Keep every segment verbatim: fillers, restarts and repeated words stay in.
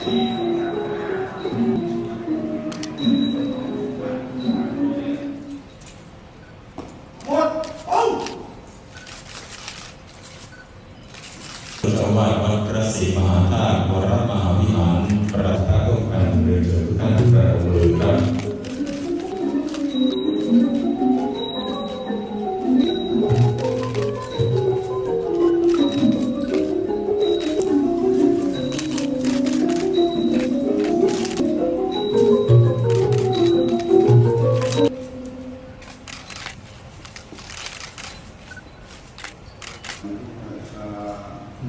หมด เอ้า เจ้าว่าวัดพระศรีมหาธาตุวรมหาวิหาร ประทับร่วมกันเรียนเชิญทุกท่านประนมมือครับ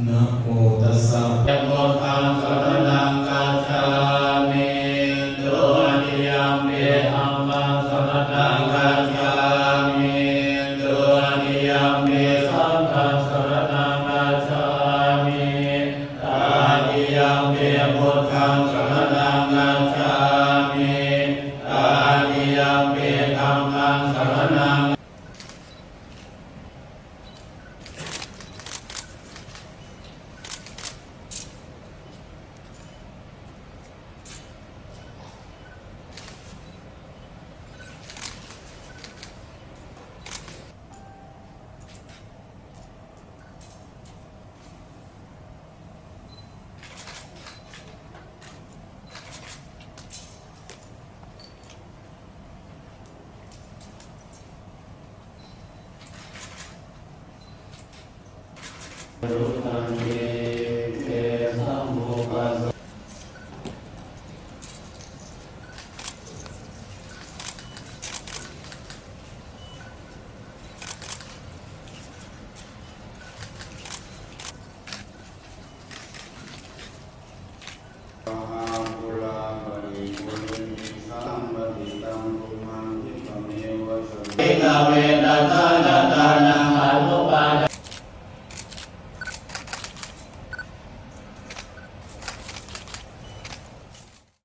Namo tassa. Buddhaṃ saraṇaṃ gacchāmi. Dutiyampi dhammaṃ saraṇaṃ gacchāmi. Dutiyampi saṅghaṃ saraṇaṃ gacchāmi. Tatiyampi buddhaṃ saraṇaṃ gacchāmi. Tatiyampi dhammaṃ saraṇaṃ